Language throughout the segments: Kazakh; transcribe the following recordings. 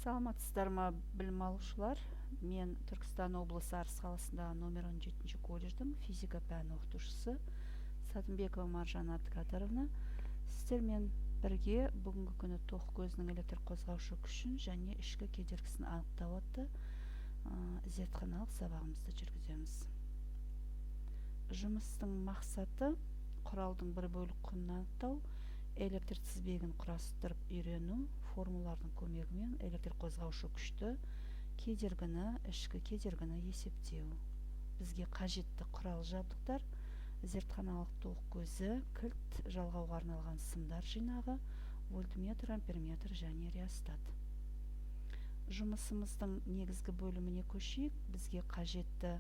Саламатсыздар ма, білім алушылар! Мен Түркістан облысы Арыс қаласындағы номер 17 колледждің физика пәні оқытушысы Сәтімбекова Маржан Әбдіқадыровна. Сіздермен бірге бүгінгі күні тоқ көзінің электр қозғаушы күшін және ішкі кедергісін анықтау атты зертханалық сабағымызды жүргіземіз. Жұмыстың мақсаты: құралдың бір бөлік құнын анықтау, электр тізбегін құрастырып үйрену, формулалардың көмегімен электр қозғаушы күшті, кедергіні, ішкі кедергіні есептеу. Бізге қажетті құрал жабдықтар: зертханалық тоқ көзі, кілт, жалғауға арналған сымдар жинағы, вольтметр, амперметр және реостат. Жұмысымыздың негізгі бөліміне көшейік. Бізге қажетті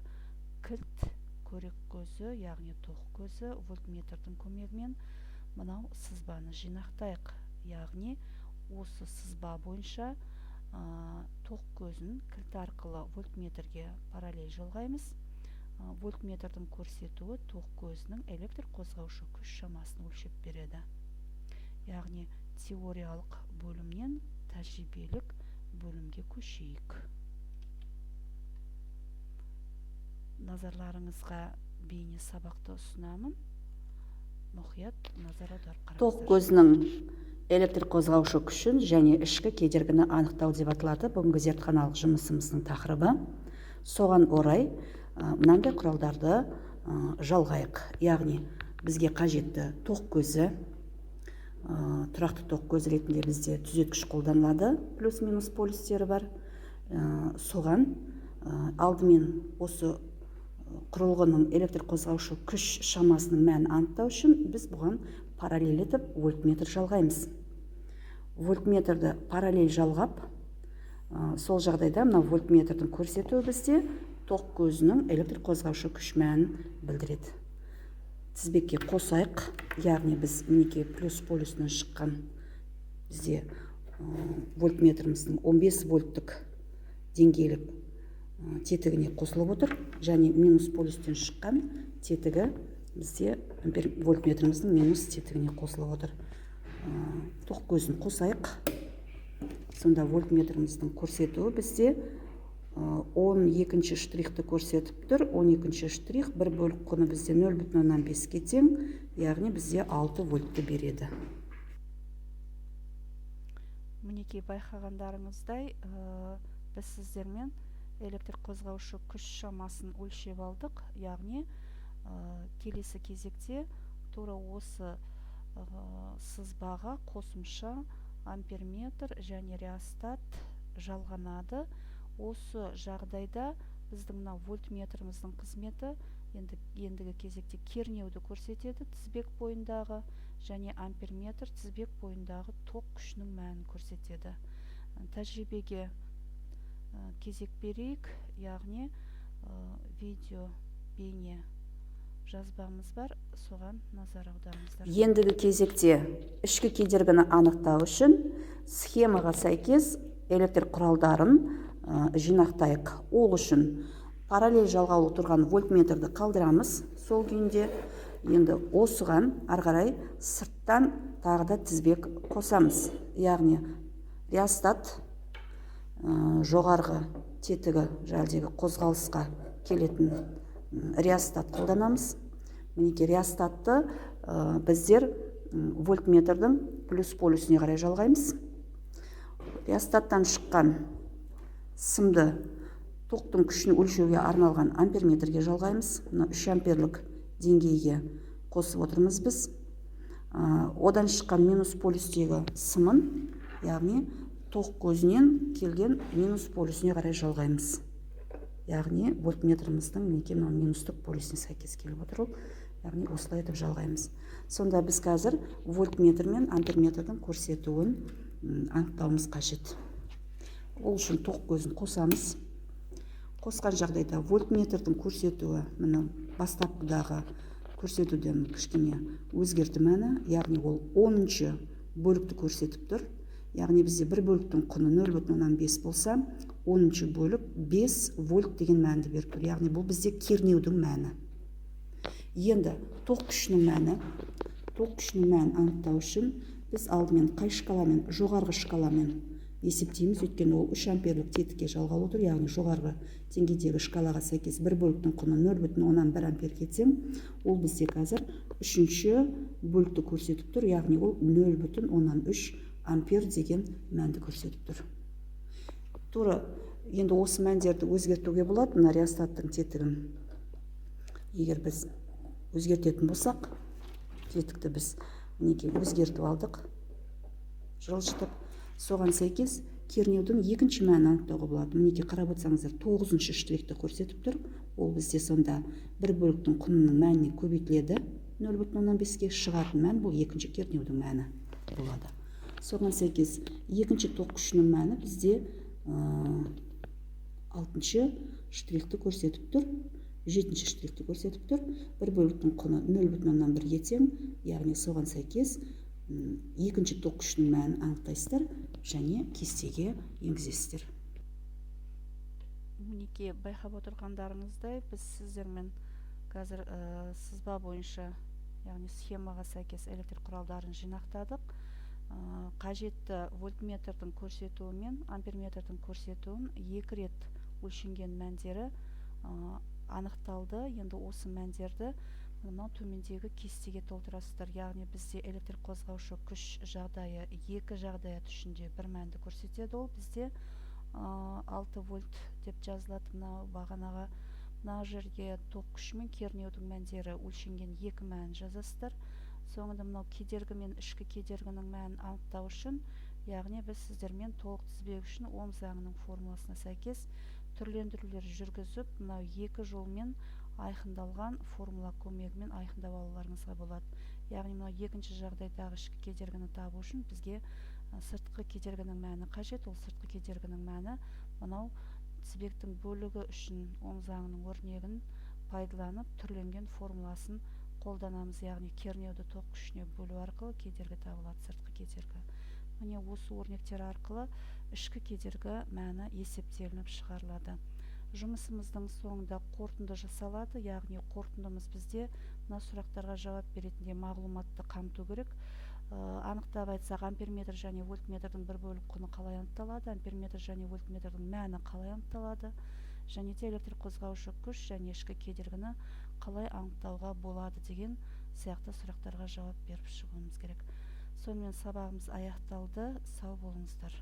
кілт, көрек көзі, яғни тоқ көзі, вольтметрдің көмегімен мынау сызбаны жинақтайық. Яғни осы сызба бойынша тоқ көзін кілт арқылы вольтметрге параллель жалғаймыз. Вольтметрдің көрсетуі тоқ көзінің электр қозғаушы күш шамасын өлшеп береді. Яғни теориялық бөлімнен тәжірибелік бөлімге көшейік. Назарларыңызға бейне сабақты ұсынамын. Мұқият назар аударып қараңыздар. Тоқ көзінің электр қозғаушы күшін және ішкі кедергіні анықтау деп аталады бүгінгі зертханалық жұмысымыздың тақырыбы. Соған орай мынандай құралдарды жалғайық. Яғни бізге қажетті тоқ көзі, тұрақты тоқ көзі ретінде бізде түзеткіш қолданылады, плюс минус полюстері бар. Соған алдымен осы құрылғының электр қозғаушы күш шамасының мәнін анықтау үшін біз бұған параллель етіп вольтметр жалғаймыз. Вольтметрді параллель жалғап, сол жағдайда мына вольтметрдің көрсетуі бізде тоқ көзінің электр қозғаушы күш мәнін білдіреді. Тізбекке қосайық. Яғни біз мінекей плюс полюсінен шыққан бізде вольтметріміздің 15 вольттік деңгейлік тетігіне қосылып отыр және минус полюстен шыққан тетігі бізде вольтметріміздің минус тетігіне қосылып отыр. Тоқ көзін қосайық. Сонда вольтметріміздің көрсетуі бізде 12 штрихті көрсетіп тұр. 12 штрих бір бөлік құны бізде 0,5-ке тең, яғни бізде 6 вольтты береді. Мінекей, байқағандарыңыздай, біз сіздермен электр қозғаушы күш шамасын өлшеп алдық. Яғни келесі кезекте тура осы сызбаға қосымша амперметр және реостат жалғанады. Осы жағдайда біздің мына вольтметріміздің қызметі ендігі кезекте кернеуді көрсетеді тізбек бойындағы, және амперметр тізбек бойындағы тоқ күшінің мәнін көрсетеді. Тәжірибеге кезек берейік. Яғни видео бейне жазбамыз бар, соған назар аударыңыздар. Ендігі кезекте ішкі кедергіні анықтау үшін схемаға сәйкес электр құралдарын жинақтайық. Ол үшін параллель жалғаулы тұрған вольтметрді қалдырамыз сол күйінде. Енді осыған ары қарай сырттан тағы да тізбек қосамыз. Яғни реостат, жоғарғы тетігі жәлдегі қозғалысқа келетін реостат қолданамыз. Мінекей, реостатты біздер вольтметрдің плюс полюсіне қарай жалғаймыз. Реостаттан шыққан сымды тоқтың күшін өлшеуге арналған амперметрге жалғаймыз. Мына 3 амперлік деңгейге қосып отырмыз біз. Одан шыққан минус полюстегі сымын, яғни тоқ көзінен келген минус полюсіне қарай жалғаймыз. Яғни вольтметріміздің мінекей мынау минустық полюсіне сәйкес келіп отыр ол. Яғни осылай етіп жалғаймыз. Сонда біз қазір вольтметр мен амперметрдің көрсетуін анықтауымыз қажет. Ол үшін тоқ көзін қосамыз. Қосқан жағдайда вольтметрдің көрсетуі міне бастапқыдағы көрсетуден кішкене өзгерді мәні, яғни ол 10 бөлікті көрсетіп тұр. Яғни бізде бір бөліктің құны 0,5 болса, 10 бөлік 5 вольт деген мәнді беріп тұр. Яғни бұл бізде кернеудің мәні. Енді тоқ күшінің мәні, тоқ күшінің мәнін анықтау үшін біз алдымен қай шкаламен, жоғарғы шкаламен есептейміз, өйткені ол 3 амперлік тетікке жалғаулы тұр, яғни жоғарғы деңгейдегі шкалаға сәйкес бір бөліктің құны 0,1 амперге тең. Ол бізде қазір үшінші бөлікті көрсетіп тұр, яғни ол 0,3 ампер деген мәнді көрсетіп тұр. Тура енді осы мәндерді өзгертуге болады. Мына реостаттың тетігін егер біз өзгертетін болсақ, тетікті біз мінекей өзгертіп алдық, жылжытып, соған сәйкес кернеудің екінші мәнін анықтауға болады. Мінекей, қарап отырсаңыздар, 9-шы штрихті көрсетіп тұр. Ол бізде сонда бір бөліктің құнының мәніне көбейтіледі, 0,5-ке шығатын мән бұл екінші кернеудің мәні болады. Соған сәйкес екінші тоқ күшінің мәні бізде 6-шы штрихті көрсетіп тұр, 7-ші штрихті көрсетіп тұр. Бір бөліктің құны 0,1-ге тең, яғни соған сәйкес екінші тоқ күшінің мәнін анықтайсыздар және кестеге енгізесіздер. Мінекей, байқап отырғандарыңыздай, біз сіздермен қазір сызба бойынша, яғни схемаға сәйкес электр құралдарын жинақтадық. Қажетті вольтметрдің көрсетуі мен амперметрдің көрсетуін екі рет өлшенген мәндері анықталды. Енді осы мәндерді мынау төмендегі кестеге толтырасыздар. Яғни бізде электр қозғаушы күш жағдайы екі жағдаят ішінде бір мәнді көрсетеді. Ол бізде 6 вольт деп жазылады. Мынау бағанаға, мына жерге тоқ күші мен кернеудің мәндері өлшенген екі мәнін жазасыздар. Соңында мынау кедергі мен ішкі кедергінің мәнін анықтау үшін, яғни біз сіздермен толық тізбек үшін Ом заңының формуласына сәйкес түрлендірулер жүргізіп, мынау екі жолмен айқындалған формула көмегімен айқындап алуларыңызға болады. Яғни мынау екінші жағдайдағы ішкі кедергіні табу үшін бізге сыртқы кедергінің мәні қажет. Ол сыртқы кедергінің мәні мынау тізбектің бөлігі үшін Ом заңының өрнегін пайдаланып түрленген формуласын қолданамыз, яғни кернеуді тоқ күшіне бөлу арқылы кедергі табылады, сыртқы кедергі. Міне, осы өрнектер арқылы ішкі кедергі мәні есептелініп шығарылады. Жұмысымыздың соңында қорытынды жасалады, яғни қорытындымыз бізде мына сұрақтарға жауап беретіндей мағлұматты қамту керек. Анықтап айтсақ, амперметр және вольтметрдің бір бөлік құны қалай анықталады, амперметр және вольтметрдің мәні қалай анықталады және де электр қозғаушы күш және ішкі кедергіні қалай анықтауға болады деген сияқты сұрақтарға жауап беріп шығуымыз керек. Сонымен сабағымыз аяқталды. Сау болыңыздар.